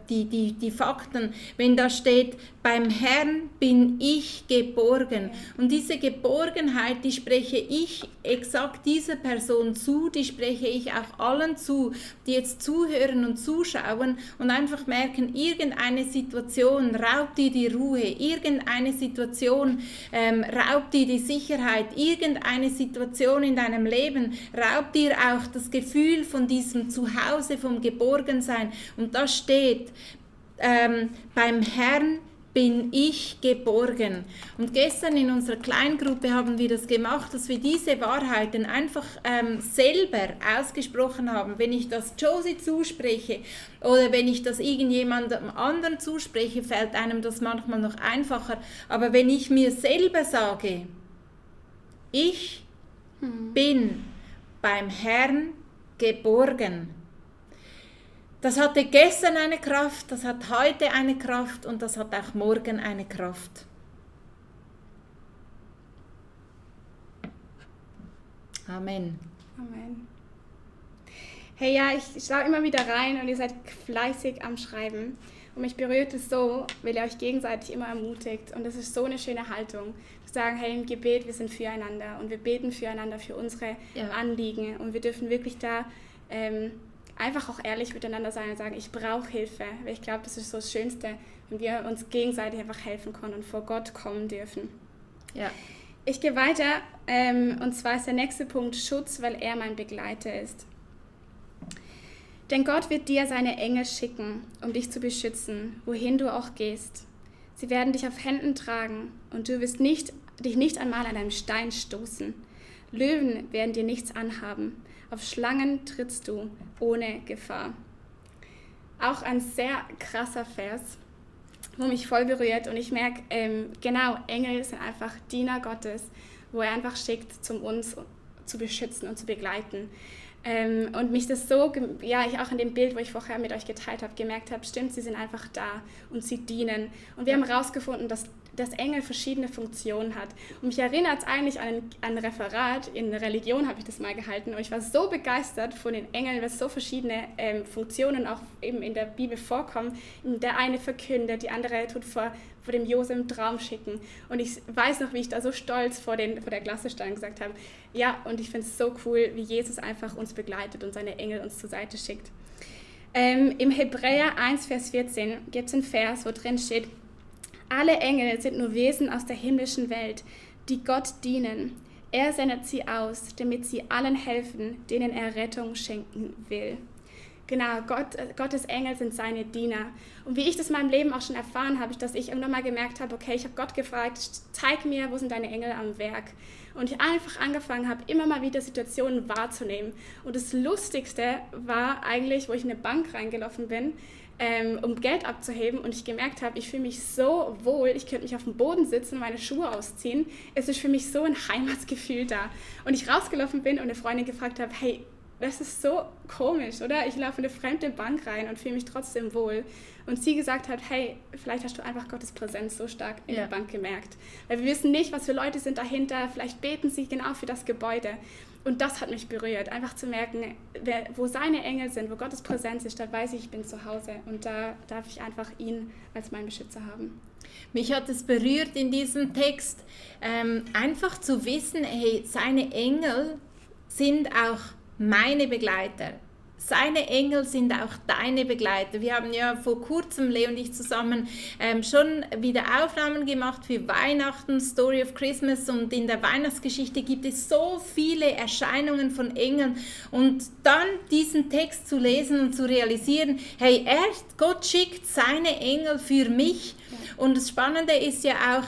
die Fakten, wenn da steht, beim Herrn bin ich geborgen. Und diese Geborgenheit, die spreche ich exakt dieser Person zu, die spreche ich auch allen zu, die jetzt zuhören und zuschauen und einfach merken, irgendeine Situation raubt dir die Ruhe, irgendeine Situation raubt dir die Sicherheit, irgendeine Situation in deinem Leben raubt dir auch das Gefühl von diesem Zuhause, vom Geborgensein. Und da steht, beim Herrn bin ich geborgen. Und gestern in unserer Kleingruppe haben wir das gemacht, dass wir diese Wahrheiten einfach selber ausgesprochen haben. Wenn ich das Josie zuspreche oder wenn ich das irgendjemandem anderen zuspreche, fällt einem das manchmal noch einfacher. Aber wenn ich mir selber sage, ich bin beim Herrn geborgen, das hatte gestern eine Kraft, das hat heute eine Kraft und das hat auch morgen eine Kraft. Amen. Amen. Hey, ja, ich schaue immer wieder rein und ihr seid fleißig am Schreiben. Und mich berührt es so, weil ihr euch gegenseitig immer ermutigt. Und das ist so eine schöne Haltung. Zu sagen, hey, im Gebet, wir sind füreinander und wir beten füreinander für unsere Anliegen. Und wir dürfen wirklich da einfach auch ehrlich miteinander sein und sagen, ich brauche Hilfe. Weil ich glaube, das ist so das Schönste, wenn wir uns gegenseitig einfach helfen können und vor Gott kommen dürfen. Ja. Ich gehe weiter, und zwar ist der nächste Punkt Schutz, weil er mein Begleiter ist. Denn Gott wird dir seine Engel schicken, um dich zu beschützen, wohin du auch gehst. Sie werden dich auf Händen tragen und du wirst dich nicht einmal an einem Stein stoßen. Löwen werden dir nichts anhaben. Auf Schlangen trittst du ohne Gefahr. Auch ein sehr krasser Vers, wo mich voll berührt. Und ich merke, genau, Engel sind einfach Diener Gottes, wo er einfach schickt, um uns zu beschützen und zu begleiten. Und mich das so, ja, ich auch in dem Bild, wo ich vorher mit euch geteilt habe, gemerkt habe, stimmt, sie sind einfach da und sie dienen. Und wir haben herausgefunden, dass Engel verschiedene Funktionen hat. Und mich erinnert es eigentlich an ein Referat, in Religion habe ich das mal gehalten, und ich war so begeistert von den Engeln, weil so verschiedene Funktionen auch eben in der Bibel vorkommen. Der eine verkündet, die andere tut vor dem Josef einen Traum schicken. Und ich weiß noch, wie ich da so stolz vor der Klasse stand und gesagt habe, ja, und ich finde es so cool, wie Jesus einfach uns begleitet und seine Engel uns zur Seite schickt. Im Hebräer 1, Vers 14 gibt es einen Vers, wo drin steht, alle Engel sind nur Wesen aus der himmlischen Welt, die Gott dienen. Er sendet sie aus, damit sie allen helfen, denen er Rettung schenken will. Genau, Gottes Engel sind seine Diener. Und wie ich das in meinem Leben auch schon erfahren habe, dass ich irgendwann mal gemerkt habe, okay, ich habe Gott gefragt, zeig mir, wo sind deine Engel am Werk? Und ich einfach angefangen habe, immer mal wieder Situationen wahrzunehmen. Und das Lustigste war eigentlich, wo ich in eine Bank reingelaufen bin, um Geld abzuheben, und ich gemerkt habe, ich fühle mich so wohl, ich könnte mich auf dem Boden sitzen und meine Schuhe ausziehen. Es ist für mich so ein Heimatsgefühl da. Und ich rausgelaufen bin und eine Freundin gefragt habe, hey, das ist so komisch, oder? Ich laufe in eine fremde Bank rein und fühle mich trotzdem wohl. Und sie gesagt hat, hey, vielleicht hast du einfach Gottes Präsenz so stark in der Bank gemerkt. Weil wir wissen nicht, was für Leute sind dahinter, vielleicht beten sie genau für das Gebäude. Und das hat mich berührt, einfach zu merken, wo seine Engel sind, wo Gottes Präsenz ist, da weiß ich bin zu Hause. Und da darf ich einfach ihn als meinen Beschützer haben. Mich hat es berührt in diesem Text, einfach zu wissen, hey, seine Engel sind auch meine Begleiter. Seine Engel sind auch deine Begleiter. Wir haben ja vor kurzem, Leo und ich zusammen, schon wieder Aufnahmen gemacht für Weihnachten, Story of Christmas, und in der Weihnachtsgeschichte gibt es so viele Erscheinungen von Engeln, und dann diesen Text zu lesen und zu realisieren, hey, Gott schickt seine Engel für mich. Und das Spannende ist ja auch,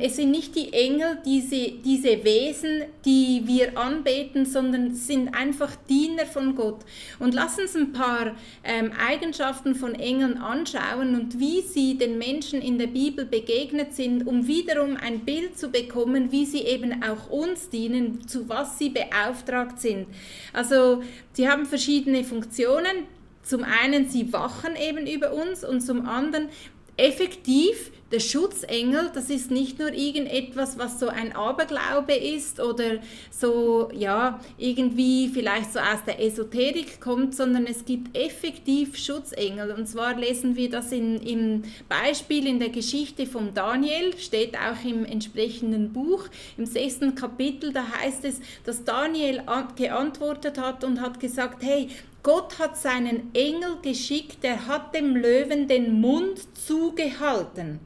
es sind nicht die Engel, diese Wesen, die wir anbeten, sondern es sind einfach Diener von Gott. Und lass uns ein paar Eigenschaften von Engeln anschauen und wie sie den Menschen in der Bibel begegnet sind, um wiederum ein Bild zu bekommen, wie sie eben auch uns dienen, zu was sie beauftragt sind. Also sie haben verschiedene Funktionen. Zum einen, sie wachen eben über uns, und zum anderen effektiv, der Schutzengel, das ist nicht nur irgendetwas, was so ein Aberglaube ist oder so, ja, irgendwie vielleicht so aus der Esoterik kommt, sondern es gibt effektiv Schutzengel. Und zwar lesen wir das im Beispiel in der Geschichte von Daniel, steht auch im entsprechenden Buch, im 6. Kapitel, da heißt es, dass Daniel geantwortet hat und hat gesagt, hey, Gott hat seinen Engel geschickt, der hat dem Löwen den Mund zugehalten.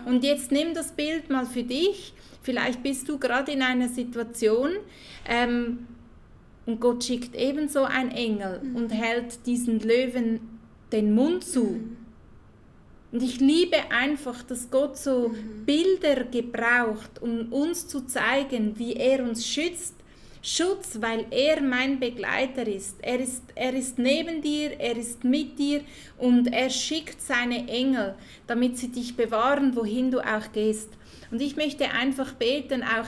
Und jetzt nimm das Bild mal für dich. Vielleicht bist du gerade in einer Situation und Gott schickt ebenso einen Engel und hält diesen Löwen den Mund zu. Und ich liebe einfach, dass Gott so Bilder gebraucht, um uns zu zeigen, wie er uns schützt. Schutz, weil er mein Begleiter ist. Er ist neben dir, er ist mit dir, und er schickt seine Engel, damit sie dich bewahren, wohin du auch gehst. Und ich möchte einfach beten, auch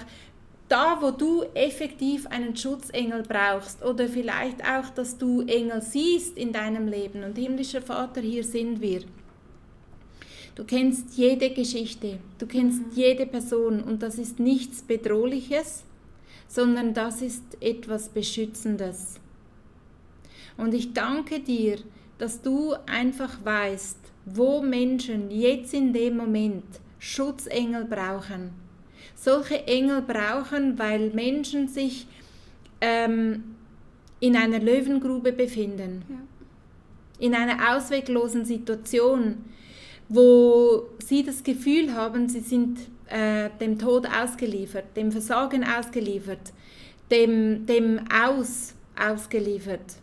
da, wo du effektiv einen Schutzengel brauchst, oder vielleicht auch, dass du Engel siehst in deinem Leben. Und himmlischer Vater, hier sind wir. Du kennst jede Geschichte, du kennst jede Person, und das ist nichts Bedrohliches, sondern das ist etwas Beschützendes. Und ich danke dir, dass du einfach weißt, wo Menschen jetzt in dem Moment Schutzengel brauchen. Solche Engel brauchen, weil Menschen sich in einer Löwengrube befinden, in einer ausweglosen Situation, wo sie das Gefühl haben, sie sind dem Tod ausgeliefert, dem Versagen ausgeliefert, dem ausgeliefert.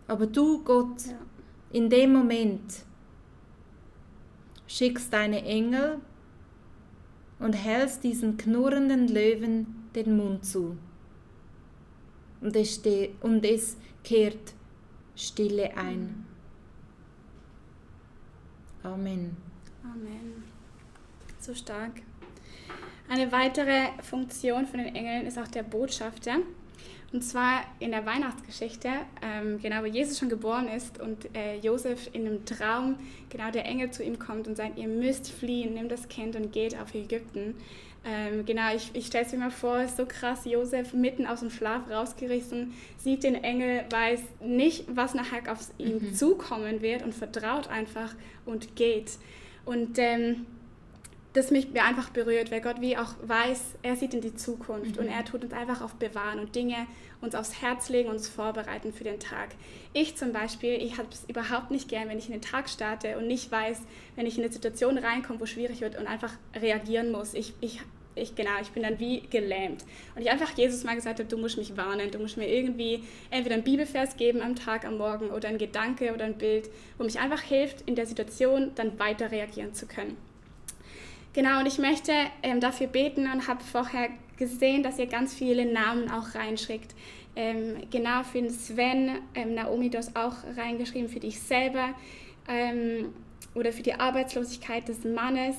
Aber du, Gott, in dem Moment schickst deine Engel und hältst diesen knurrenden Löwen den Mund zu. Und es kehrt Stille ein. Amen. Amen. So stark. Eine weitere Funktion von den Engeln ist auch der Botschafter. Und zwar in der Weihnachtsgeschichte, wo Jesus schon geboren ist und Josef in einem Traum, der Engel zu ihm kommt und sagt, ihr müsst fliehen, nehmt das Kind und geht auf Ägypten. Ich stelle es mir mal vor, ist so krass, Josef mitten aus dem Schlaf rausgerissen, sieht den Engel, weiß nicht, was nachher auf ihn zukommen wird und vertraut einfach und geht. Und das mich einfach berührt, weil Gott wie auch weiß, er sieht in die Zukunft und er tut uns einfach auch bewahren und Dinge uns aufs Herz legen, uns vorbereiten für den Tag. Ich zum Beispiel, ich habe es überhaupt nicht gern, wenn ich in den Tag starte und nicht weiß, wenn ich in eine Situation reinkomme, wo schwierig wird und einfach reagieren muss. Ich bin dann wie gelähmt. Und ich einfach Jesus mal gesagt habe, du musst mich warnen, du musst mir irgendwie entweder einen Bibelvers geben am Tag, am Morgen oder ein Gedanke oder ein Bild, wo mich einfach hilft, in der Situation dann weiter reagieren zu können. Genau, und ich möchte dafür beten und habe vorher gesehen, dass ihr ganz viele Namen auch reinschickt. Für den Sven, Naomi, du hast auch reingeschrieben für dich selber oder für die Arbeitslosigkeit des Mannes.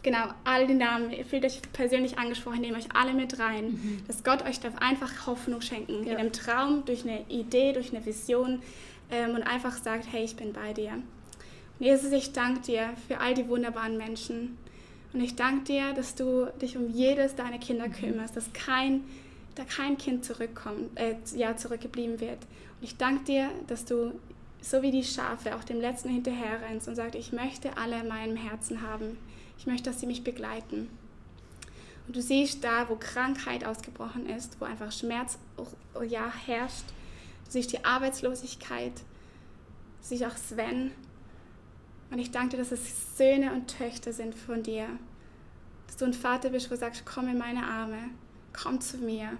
Genau, all die Namen, ihr fühlt euch persönlich angesprochen, nehmt euch alle mit rein, dass Gott euch darf einfach Hoffnung schenken, in einem Traum, durch eine Idee, durch eine Vision und einfach sagt, hey, ich bin bei dir. Und Jesus, ich danke dir für all die wunderbaren Menschen und ich danke dir, dass du dich um jedes deiner Kinder kümmerst, dass kein Kind zurückgeblieben wird. Und ich danke dir, dass du so wie die Schafe auch dem Letzten hinterher rennst und sagst, ich möchte alle in meinem Herzen haben. Ich möchte, dass sie mich begleiten. Und du siehst da, wo Krankheit ausgebrochen ist, wo einfach Schmerz herrscht. Du siehst die Arbeitslosigkeit, du siehst auch Sven. Und ich danke dir, dass es Söhne und Töchter sind von dir. Dass du ein Vater bist, wo du sagst, komm in meine Arme, komm zu mir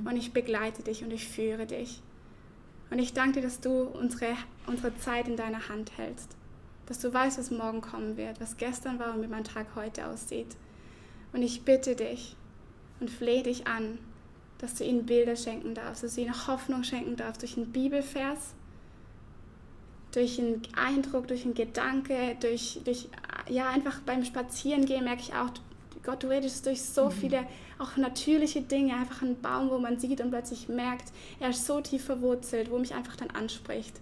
und ich begleite dich und ich führe dich. Und ich danke dir, dass du unsere Zeit in deiner Hand hältst. Dass du weißt, was morgen kommen wird, was gestern war und wie mein Tag heute aussieht. Und ich bitte dich und flehe dich an, dass du ihnen Bilder schenken darfst, dass du ihnen Hoffnung schenken darfst durch einen Bibelvers, durch einen Eindruck, durch einen Gedanke, durch einfach beim Spazierengehen merke ich auch, Gott, du redest durch so viele auch natürliche Dinge, einfach einen Baum, wo man sieht und plötzlich merkt, er ist so tief verwurzelt, wo mich einfach dann anspricht.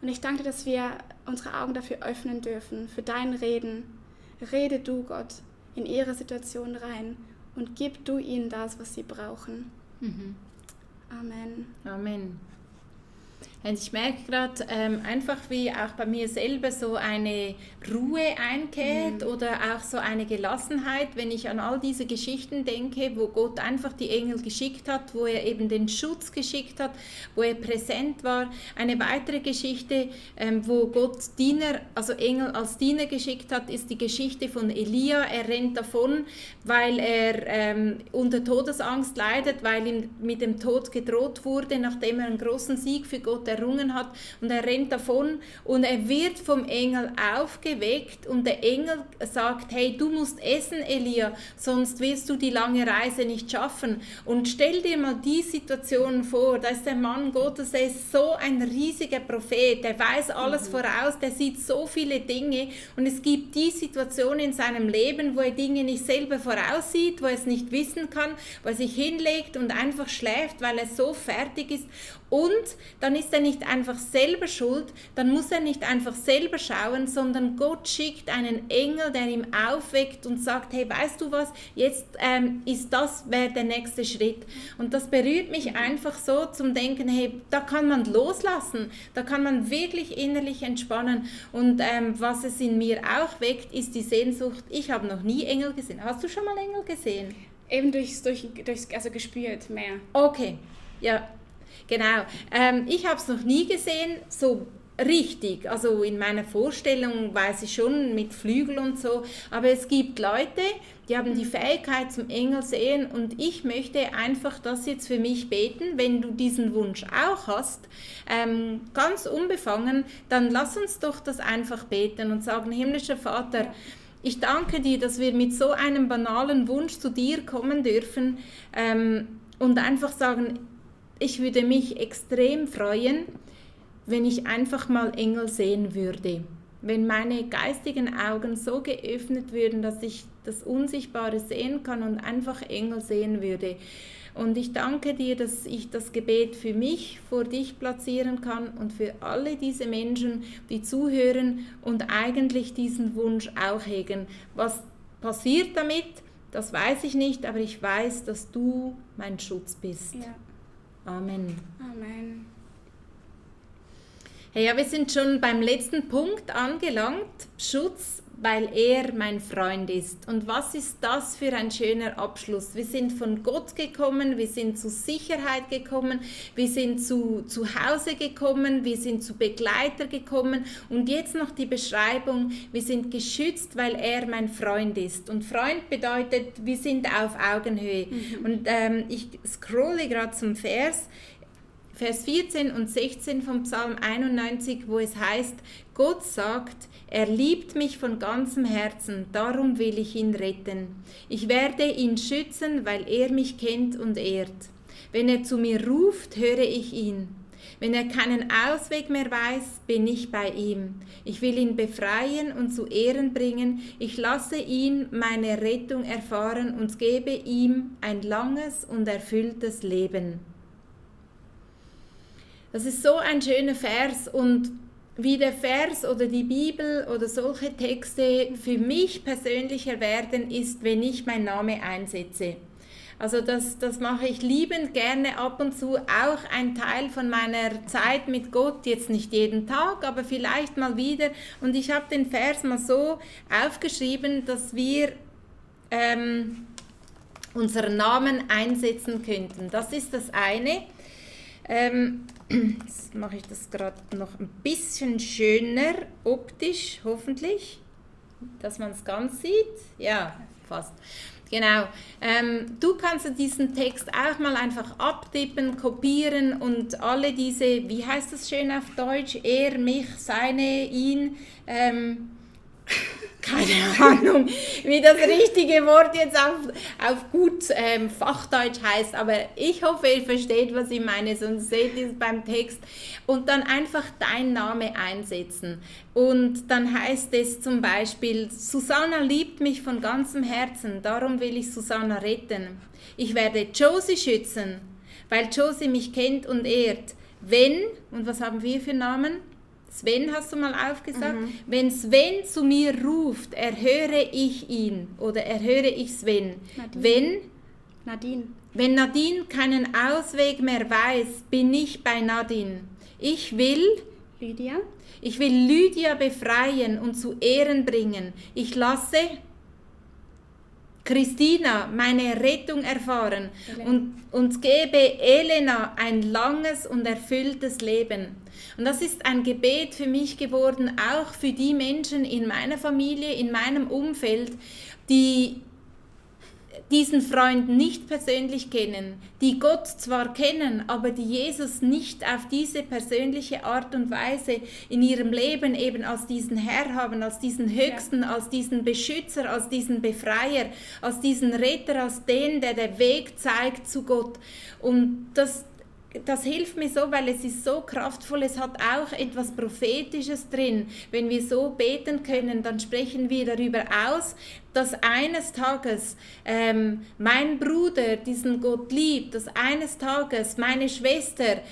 Und ich danke dir, dass wir unsere Augen dafür öffnen dürfen, für dein Reden. Rede du, Gott, in ihre Situation rein und gib du ihnen das, was sie brauchen. Amen. Amen. Und ich merke gerade einfach, wie auch bei mir selber so eine Ruhe einkehrt oder auch so eine Gelassenheit, wenn ich an all diese Geschichten denke, wo Gott einfach die Engel geschickt hat, wo er eben den Schutz geschickt hat, wo er präsent war. Eine weitere Geschichte, wo Gott Engel als Diener geschickt hat, ist die Geschichte von Elia. Er rennt davon, weil er unter Todesangst leidet, weil ihm mit dem Tod gedroht wurde, nachdem er einen großen Sieg für Gott errungen hat, und er rennt davon und er wird vom Engel aufgeweckt und der Engel sagt, hey, du musst essen, Elia, sonst wirst du die lange Reise nicht schaffen. Und stell dir mal die Situation vor, da ist der Mann Gottes, der ist so ein riesiger Prophet, der weiß alles voraus, der sieht so viele Dinge, und es gibt die Situation in seinem Leben, wo er Dinge nicht selber voraussieht, wo er es nicht wissen kann, wo er sich hinlegt und einfach schläft, weil er so fertig ist, und dann ist er er nicht einfach selber schuld, dann muss er nicht einfach selber schauen, sondern Gott schickt einen Engel, der ihm aufweckt und sagt, hey, weißt du was, jetzt wäre der nächste Schritt. Und das berührt mich einfach so zum Denken, hey, da kann man loslassen, da kann man wirklich innerlich entspannen. Und was es in mir auch weckt, ist die Sehnsucht, ich habe noch nie Engel gesehen. Hast du schon mal Engel gesehen? Eben also gespürt mehr. Okay, ja, genau. Ich habe es noch nie gesehen, so richtig. Also in meiner Vorstellung weiß ich schon mit Flügel und so. Aber es gibt Leute, die haben die Fähigkeit zum Engel sehen und ich möchte einfach das jetzt für mich beten. Wenn du diesen Wunsch auch hast, ganz unbefangen, dann lass uns doch das einfach beten und sagen, himmlischer Vater, ich danke dir, dass wir mit so einem banalen Wunsch zu dir kommen dürfen und einfach sagen, ich würde mich extrem freuen, wenn ich einfach mal Engel sehen würde. Wenn meine geistigen Augen so geöffnet würden, dass ich das Unsichtbare sehen kann und einfach Engel sehen würde. Und ich danke dir, dass ich das Gebet für mich vor dich platzieren kann und für alle diese Menschen, die zuhören und eigentlich diesen Wunsch auch hegen. Was passiert damit, das weiß ich nicht, aber ich weiß, dass du mein Schutz bist. Ja. Amen. Amen. Hey, ja, wir sind schon beim letzten Punkt angelangt. Schutz, weil er mein Freund ist. Und was ist das für ein schöner Abschluss? Wir sind von Gott gekommen, wir sind zu Sicherheit gekommen, wir sind zu Hause gekommen, wir sind zu Begleiter gekommen und jetzt noch die Beschreibung, wir sind geschützt, weil er mein Freund ist. Und Freund bedeutet, wir sind auf Augenhöhe. Und ich scrolle gerade zum Vers 14 und 16 vom Psalm 91, wo es heißt, Gott sagt, er liebt mich von ganzem Herzen, darum will ich ihn retten. Ich werde ihn schützen, weil er mich kennt und ehrt. Wenn er zu mir ruft, höre ich ihn. Wenn er keinen Ausweg mehr weiß, bin ich bei ihm. Ich will ihn befreien und zu Ehren bringen. Ich lasse ihn meine Rettung erfahren und gebe ihm ein langes und erfülltes Leben. Das ist so ein schöner Vers und wie der Vers oder die Bibel oder solche Texte für mich persönlicher werden, ist, wenn ich meinen Namen einsetze. Also das mache ich liebend gerne ab und zu, auch ein Teil von meiner Zeit mit Gott, jetzt nicht jeden Tag, aber vielleicht mal wieder. Und ich habe den Vers mal so aufgeschrieben, dass wir unseren Namen einsetzen könnten. Das ist das eine. Jetzt mache ich das gerade noch ein bisschen schöner, optisch hoffentlich, dass man es ganz sieht. Ja, fast. Genau. Du kannst diesen Text auch mal einfach abtippen, kopieren und alle diese, wie heißt das schön auf Deutsch, er, mich, seine, ihn, keine Ahnung, wie das richtige Wort jetzt auf gut Fachdeutsch heißt, aber ich hoffe, ihr versteht, was ich meine, sonst seht ihr es beim Text. Und dann einfach dein Name einsetzen. Und dann heißt es zum Beispiel, Susanna liebt mich von ganzem Herzen, darum will ich Susanna retten. Ich werde Josie schützen, weil Josie mich kennt und ehrt. Wenn, und was haben wir für Namen? Sven hast du mal aufgesagt. Wenn Sven zu mir ruft, erhöre ich ihn oder erhöre ich Sven. Wenn Nadine keinen Ausweg mehr weiß, bin ich bei Nadine. Ich will Lydia befreien und zu Ehren bringen. Ich lasse Christina meine Rettung erfahren und gebe Elena ein langes und erfülltes Leben. Und das ist ein Gebet für mich geworden, auch für die Menschen in meiner Familie, in meinem Umfeld, die diesen Freund nicht persönlich kennen, die Gott zwar kennen, aber die Jesus nicht auf diese persönliche Art und Weise in ihrem Leben eben als diesen Herr haben, als diesen Höchsten, als diesen Beschützer, als diesen Befreier, als diesen Retter, als den, der Weg zeigt zu Gott. Und das das hilft mir so, weil es ist so kraftvoll, es hat auch etwas Prophetisches drin. Wenn wir so beten können, dann sprechen wir darüber aus, dass eines Tages mein Bruder diesen Gott liebt, dass eines Tages meine Schwester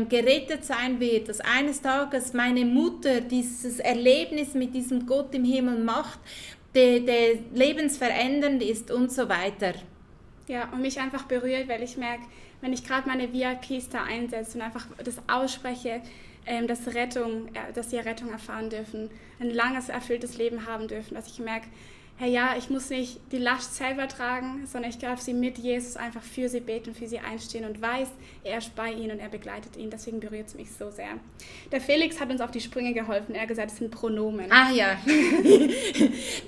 gerettet sein wird, dass eines Tages meine Mutter dieses Erlebnis mit diesem Gott im Himmel macht, der lebensverändernd ist und so weiter. Ja, und mich einfach berührt, weil ich merke, wenn ich gerade meine VIPs da einsetze und einfach das ausspreche, dass sie Rettung erfahren dürfen, ein langes, erfülltes Leben haben dürfen, dass ich merke, hey, ja, ich muss nicht die Last selber tragen, sondern ich darf sie mit Jesus einfach für sie beten, für sie einstehen und weiß, er ist bei ihnen und er begleitet ihn. Deswegen berührt es mich so sehr. Der Felix hat uns auf die Sprünge geholfen. Er hat gesagt, es sind Pronomen. Ah ja.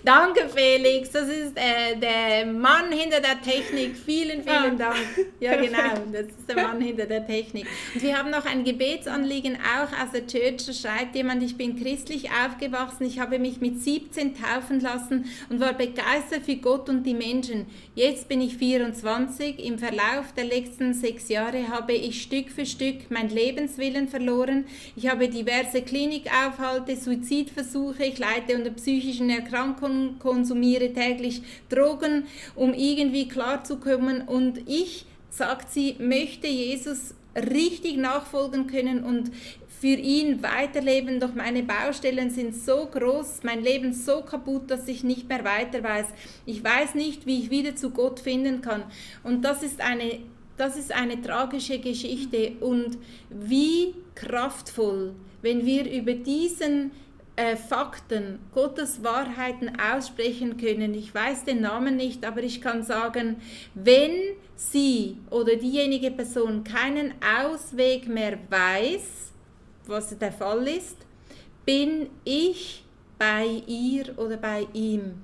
Danke, Felix. Das ist der Mann hinter der Technik. Vielen Dank. Ja, genau. Das ist der Mann hinter der Technik. Und wir haben noch ein Gebetsanliegen auch aus der Church. Da schreibt jemand, ich bin christlich aufgewachsen. Ich habe mich mit 17 taufen lassen und war begeistert für Gott und die Menschen. Jetzt bin ich 24. Im Verlauf der letzten 6 Jahre habe ich Stück für Stück mein Lebenswillen verloren. Ich habe diverse Klinikaufhalte, Suizidversuche, ich leide unter psychischen Erkrankungen, konsumiere täglich Drogen, um irgendwie klarzukommen. Und ich, sagt sie, möchte Jesus richtig nachfolgen können und für ihn weiterleben, doch meine Baustellen sind so groß, mein Leben so kaputt, dass ich nicht mehr weiter weiß. Ich weiß nicht, wie ich wieder zu Gott finden kann. Und das ist eine tragische Geschichte. Und wie kraftvoll, wenn wir über diesen Fakten, Gottes Wahrheiten aussprechen können. Ich weiß den Namen nicht, aber ich kann sagen, wenn sie oder diejenige Person keinen Ausweg mehr weiß, was der Fall ist, bin ich bei ihr oder bei ihm.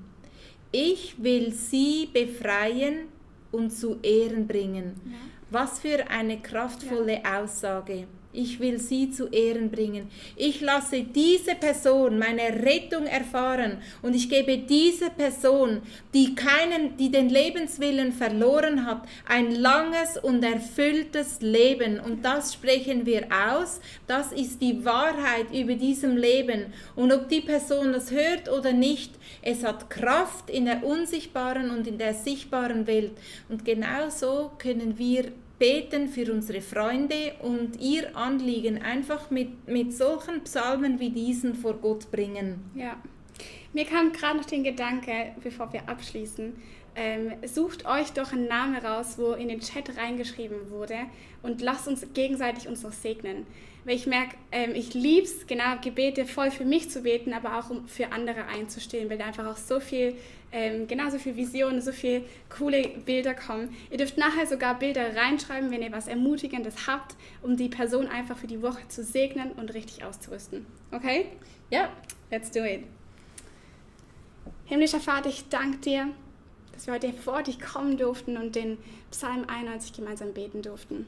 Ich will sie befreien und zu Ehren bringen. Ja. Was für eine kraftvolle Aussage. Ich will sie zu Ehren bringen. Ich lasse diese Person meine Rettung erfahren und ich gebe dieser Person, die den Lebenswillen verloren hat, ein langes und erfülltes Leben. Und das sprechen wir aus. Das ist die Wahrheit über diesem Leben. Und ob die Person das hört oder nicht, es hat Kraft in der unsichtbaren und in der sichtbaren Welt. Und genau so können wir beten für unsere Freunde und ihr Anliegen einfach mit solchen Psalmen wie diesen vor Gott bringen. Ja, mir kam gerade noch den Gedanke, bevor wir abschließen, sucht euch doch einen Namen raus, wo in den Chat reingeschrieben wurde und lasst uns gegenseitig uns noch segnen. Weil ich merke, ich liebe es, genau, Gebete voll für mich zu beten, aber auch um für andere einzustehen, weil da einfach auch so viel, so viel Visionen, so viel coole Bilder kommen. Ihr dürft nachher sogar Bilder reinschreiben, wenn ihr was Ermutigendes habt, um die Person einfach für die Woche zu segnen und richtig auszurüsten. Okay? Ja. Let's do it. Himmlischer Vater, ich danke dir, dass wir heute vor dich kommen durften und den Psalm 91 gemeinsam beten durften.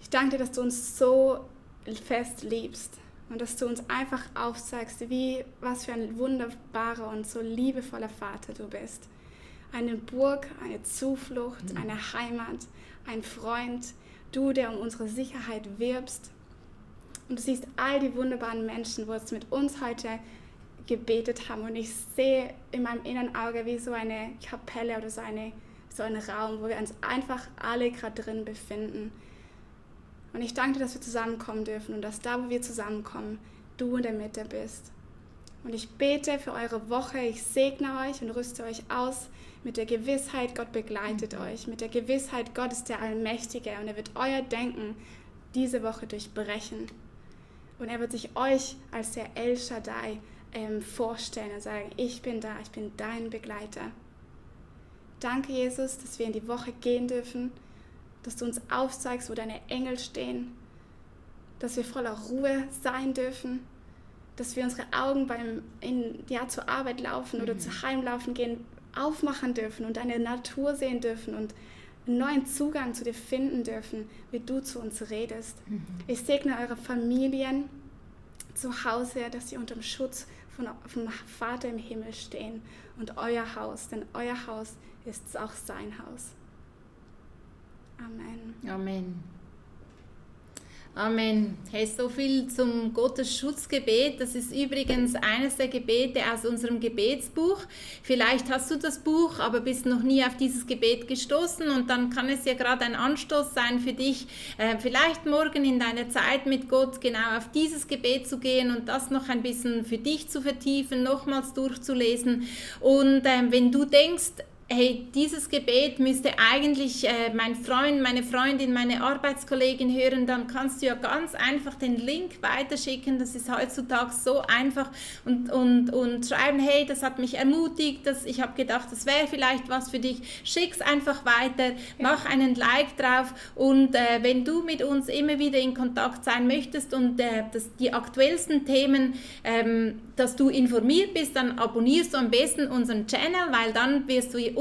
Ich danke dir, dass du uns so fest liebst und dass du uns einfach aufzeigst, was für ein wunderbarer und so liebevoller Vater du bist. Eine Burg, eine Zuflucht, eine Heimat, ein Freund, du, der um unsere Sicherheit wirbst. Und du siehst all die wunderbaren Menschen, wo es mit uns heute gebetet haben. Und ich sehe in meinem inneren Auge wie so eine Kapelle oder so einen Raum, wo wir uns einfach alle gerade drin befinden. Und ich danke dir, dass wir zusammenkommen dürfen und dass da, wo wir zusammenkommen, du in der Mitte bist. Und ich bete für eure Woche, ich segne euch und rüste euch aus mit der Gewissheit, Gott begleitet euch, mit der Gewissheit, Gott ist der Allmächtige und er wird euer Denken diese Woche durchbrechen. Und er wird sich euch als der El Shaddai vorstellen und sagen, ich bin da, ich bin dein Begleiter. Danke, Jesus, dass wir in die Woche gehen dürfen, dass du uns aufzeigst, wo deine Engel stehen, dass wir voller Ruhe sein dürfen, dass wir unsere Augen zur Arbeit laufen oder zu Heimlaufen gehen, aufmachen dürfen und deine Natur sehen dürfen und einen neuen Zugang zu dir finden dürfen, wie du zu uns redest. Ich segne eure Familien zu Hause, dass sie unter dem Schutz vom Vater im Himmel stehen und euer Haus, denn euer Haus ist auch sein Haus. Amen. Amen. Amen. Hey, so viel zum Gottes Schutzgebet. Das ist übrigens eines der Gebete aus unserem Gebetsbuch. Vielleicht hast du das Buch, aber bist noch nie auf dieses Gebet gestoßen und dann kann es ja gerade ein Anstoß sein für dich, vielleicht morgen in deiner Zeit mit Gott genau auf dieses Gebet zu gehen und das noch ein bisschen für dich zu vertiefen, nochmals durchzulesen. Und wenn du denkst, hey, dieses Gebet müsste eigentlich mein Freund, meine Freundin, meine Arbeitskollegin hören, dann kannst du ja ganz einfach den Link weiterschicken. Das ist heutzutage so einfach und schreiben, hey, das hat mich ermutigt, ich habe gedacht, das wäre vielleicht was für dich. Schick's einfach weiter, mach einen Like drauf und wenn du mit uns immer wieder in Kontakt sein möchtest und die aktuellsten Themen, dass du informiert bist, dann abonnierst du am besten unseren Channel, weil dann wirst du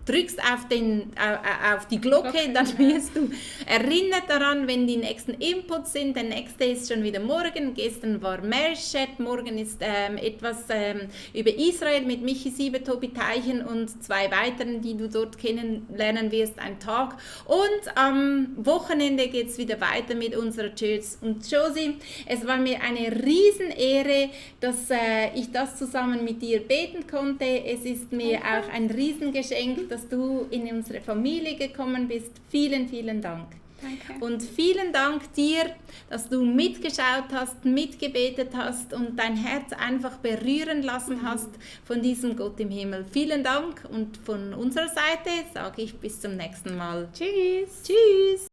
drückst auf die Glocke, dann wirst du erinnert daran, wenn die nächsten Inputs sind. Der nächste ist schon wieder morgen. Gestern war Merchet, morgen ist etwas über Israel mit Michi Sieber, Tobi Teichen und 2 weiteren, die du dort kennenlernen wirst, ein Tag. Und am Wochenende geht es wieder weiter mit unserer Church. Und Josie, es war mir eine Riesenehre, dass ich das zusammen mit dir beten konnte. Es ist mir auch ein Riesengeschenk, dass du in unsere Familie gekommen bist. Vielen, vielen Dank. Danke. Und vielen Dank dir, dass du mitgeschaut hast, mitgebetet hast und dein Herz einfach berühren lassen hast von diesem Gott im Himmel. Vielen Dank und von unserer Seite sage ich bis zum nächsten Mal. Tschüss. Tschüss.